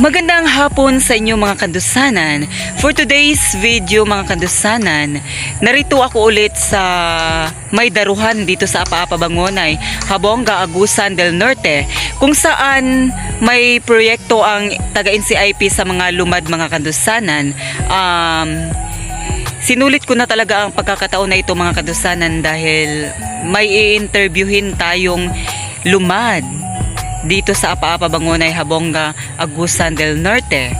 Magandang hapon sa inyo, mga kandusanan. For today's video, mga kandusanan, narito ako ulit sa may daruhan dito sa Apaapa Bangonay, Jabonga, Agusan del Norte, kung saan may proyekto ang taga NCIP sa mga lumad, mga kandusanan. Sinulit ko na talaga ang pagkakataon na ito, mga kadusanan, dahil may i-interviewin tayong lumad dito sa Apaapa Bangonay, Jabonga, Agusan del Norte.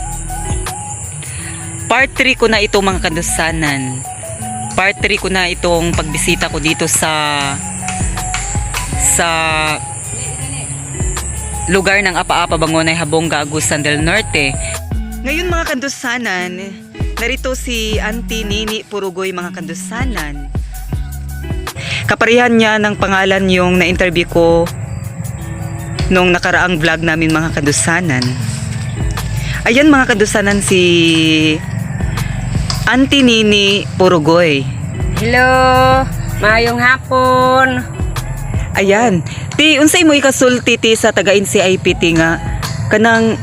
Part 3 ko na ito, mga kadusanan. Part 3 ko na itong pagbisita ko dito sa lugar ng Apaapa Bangonay, Jabonga, Agusan del Norte. Ngayon, mga kandusanan, narito si Auntie Nini Purugoy, mga kandusanan. Kaparehan niya ng pangalan yung na-interview ko nung nakaraang vlog namin, mga kandusanan. Ayan, mga kandusanan, si Auntie Nini Purugoy. Hello, maayong hapon. Ayan. Ti, unsay mo ikasulti, ti, sa taga NCIP, ti, nga kanang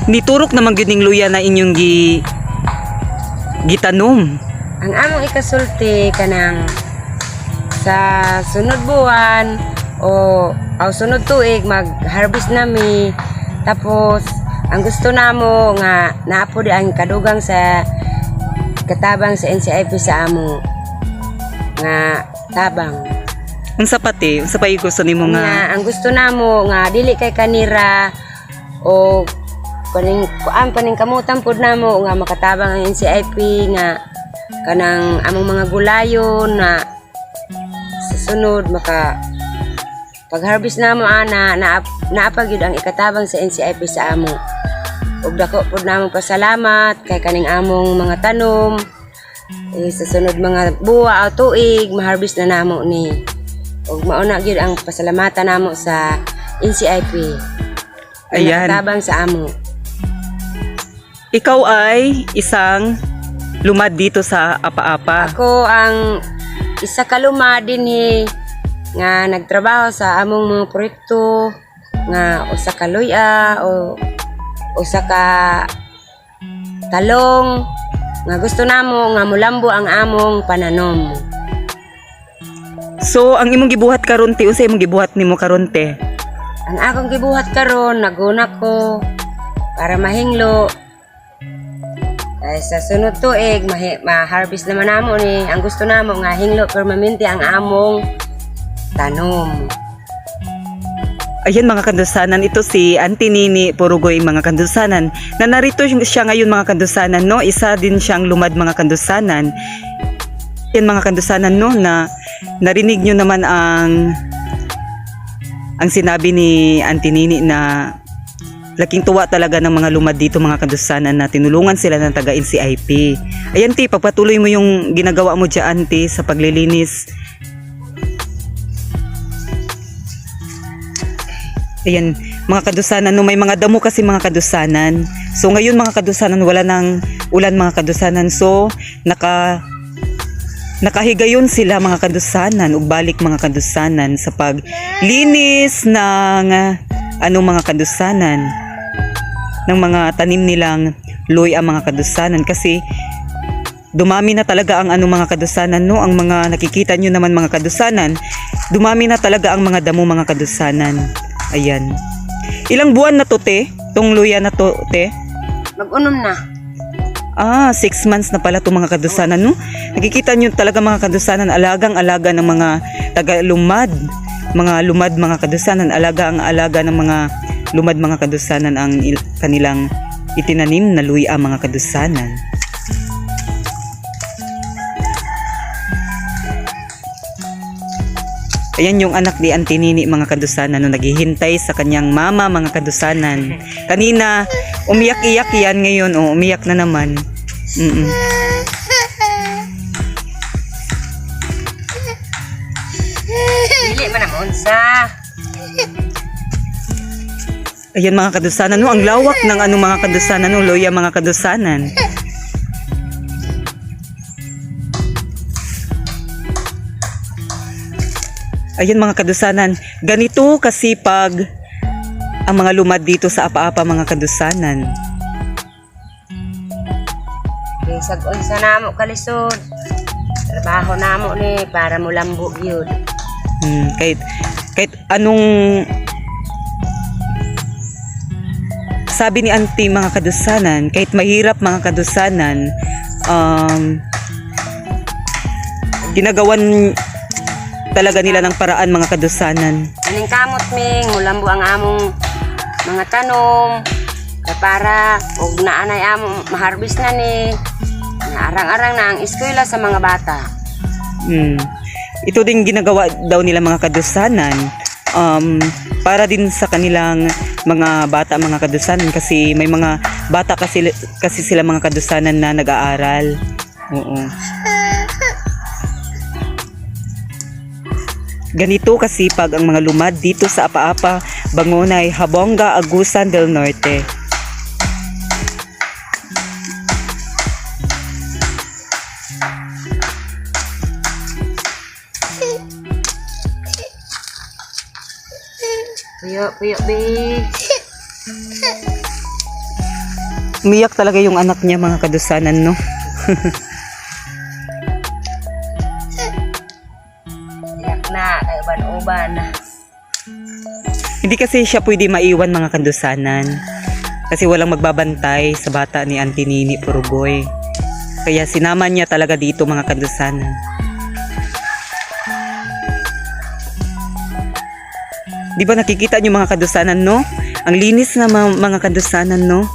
niturok naman gyud ning luya na inyong gitanom? Ang among ikasulti kanang sa sunod buwan o aw sunod tuig, mag-harvest nami. Tapos ang gusto namo nga naa pod ang kadugang sa katabang sa NCIP sa amo nga tabang. Unsa pa, ti? Unsa pa yung gusto nimo nga? Nga ang gusto namo nga dili kay kanira o kaning kuan paning kamutan pud namo nga makatabang ang NCIP nga kanang among mga gulayon na sa sunod maka pag harvest namo ana na naa pa gyud ang ikatabang sa NCIP sa amo. Ug dako pud namo pasalamat kay kaning among mga tanom eh, sa sunod mga buwa o tuig ma-harvest na namo ni. Ug mao na gyud ang pasalamatan namo sa NCIP. Ayan. Nakatabang sa amo. Ikaw ay isang lumad dito sa Apaapa. Ako ang isa ka lumad dinhi nga nagtrabaho sa among mga proyekto nga usa ka luya o usa ka talong nga gusto namo nga mulambo ang among pananom. So, ang imong gibuhat karon, ti, unsa imong gibuhat nimo karon, te? Ang akong gibuhat karon, naguna ko para mahinglo. Kay sa sunod tuig ma-harvest naman namo ni. Ang gusto namo nga hinglo permanente ang among tanom. Ayan, mga kandusanan, ito si Auntie Nini Purugoy, mga kandusanan. Na narito siya ngayon, mga kandusanan, no? Isa din siyang lumad, mga kandusanan. Ayan, mga kandusanan, no, na narinig nyo naman ang sinabi ni Auntie Nini na laking tuwa talaga ng mga lumad dito, mga kandusanan, na tinulungan sila ng taga NCIP. Ayan, ti, pagpatuloy mo yung ginagawa mo dyan, ti, sa paglilinis. Ayan, mga kadusanan, no, may mga damo kasi, mga kadusanan. So ngayon, mga kadusanan, wala nang ulan, mga kadusanan. So nakahigayon sila, mga kadusanan, ug balik, mga kadusanan, sa paglinis ng ano, mga kadusanan, ng mga tanim nilang luya, mga kadusanan, kasi dumami na talaga ang ano, mga kadusanan, no, ang mga nakikita nyo naman, mga kadusanan, dumami na talaga ang mga damo, mga kadusanan. Ayan, ilang buwan na to, te, tong luya na to, te? Mag-unom na. Ah, 6 months na pala to, mga kadusanan, no? Nakikita nyo talaga, mga kadusanan, alagang-alaga ng mga taga-lumad. Mga lumad, mga kadusanan, alaga ang alaga ng mga lumad, mga kadusanan, ang kanilang itinanim na luya, mga kadusanan. Ayan yung anak ni Auntie Nini, mga kadusanan, no, naghihintay sa kanyang mama, mga kadusanan. Kanina umiyak-iyak yan, ngayon, oh, umiyak na naman. Dili man ang unsa. Ayan, mga kadusanan, no, ang lawak ng ano, mga kadusanan, no, luya, mga kadusanan. Ayan, mga kadusanan, ganito kasipag Ang mga lumad dito sa Apa-apa, mga kadusanan. Bisag unsa namo kalisod. Trabaho namo ni para mulambo gyud. Kahit anong sabi ni Auntie, mga kadusanan, kahit mahirap, mga kadusanan, ginagawan talaga nila ng paraan, mga kadusanan. Aning kamot ming mulambo ang among mga tanom kay para og naanay among maharbis na ni naarang-arang na ang eskwela sa mga bata. Ito din ginagawa daw nila, mga kadusanan, para din sa kanilang mga bata, mga kadusanan, kasi may mga bata kasi sila, mga kadusanan, na nag-aaral. Oo. Ganito kasipag ang mga lumad dito sa Apa-apa, Bangonay, Jabonga, Agusan del Norte. Puyo, puyo, be. Umiyak talaga yung anak niya, mga kadusanan, no? Iyak na, kay uban-uban. Hindi kasi siya pwede maiwan, mga kandusanan. Kasi walang magbabantay sa bata ni Auntie Nini Purugoy. Kaya sinama niya talaga dito, mga kandusanan. Di ba nakikita niyo, mga kadusanan, no? Ang linis na mga kadusanan, no?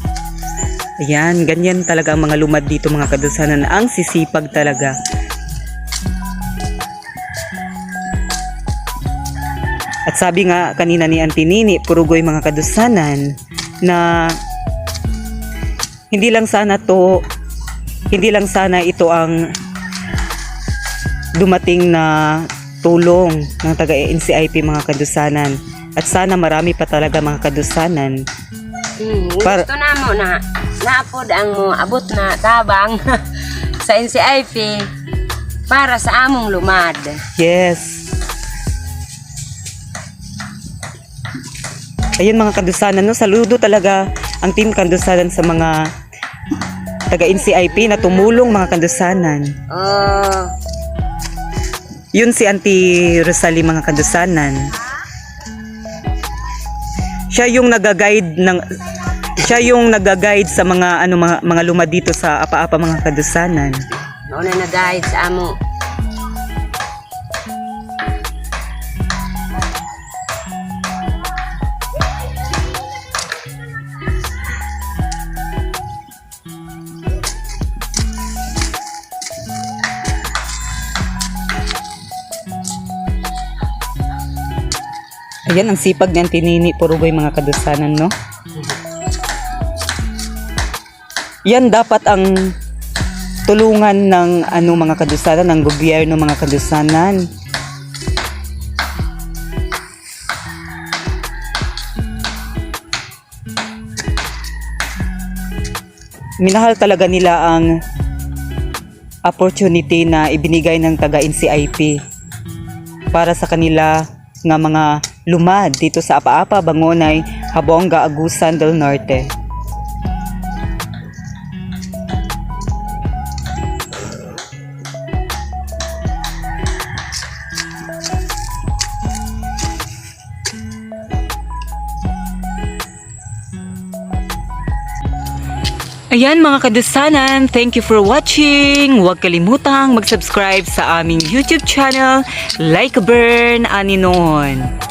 Ayan, ganyan talaga ang mga lumad dito, mga kadusanan. Ang sisipag talaga. At sabi nga kanina ni Auntie Nini Purugoy, mga kadusanan, na hindi lang sana ito ang dumating na tulong ng taga NCIP, mga kadusanan. At sana marami pa talaga, mga kadusanan. Gusto namo na naapod ang mo abot na tabang sa NCIP para sa among lumad. Yes. Ayun, mga kadusanan, no? Saludo talaga ang Team Kandusanan sa mga taga NCIP na tumulong, mga kandusanan. Oh, Yun si Auntie Rosalie, mga kadusanan. Siya yung nagaguide sa mga ano mga lumad dito sa Apa-apa, mga kadusanan. Mao na nag-guide sa amo. Ayan ang sipag ni Auntie Nini Purugoy, mga kadusanan, no? Yan dapat ang tulungan ng ano, mga kadusanan, ng gobyerno, mga kadusanan. Minahal talaga nila ang opportunity na ibinigay ng taga NCIP para sa kanila nga mga lumad dito sa Apa-apa, Bangonay, Jabonga, Agusan del Norte. Ayan, mga kadusanan, thank you for watching. Huwag kalimutang mag-subscribe sa aming YouTube channel, Like a Burn Ani Noon.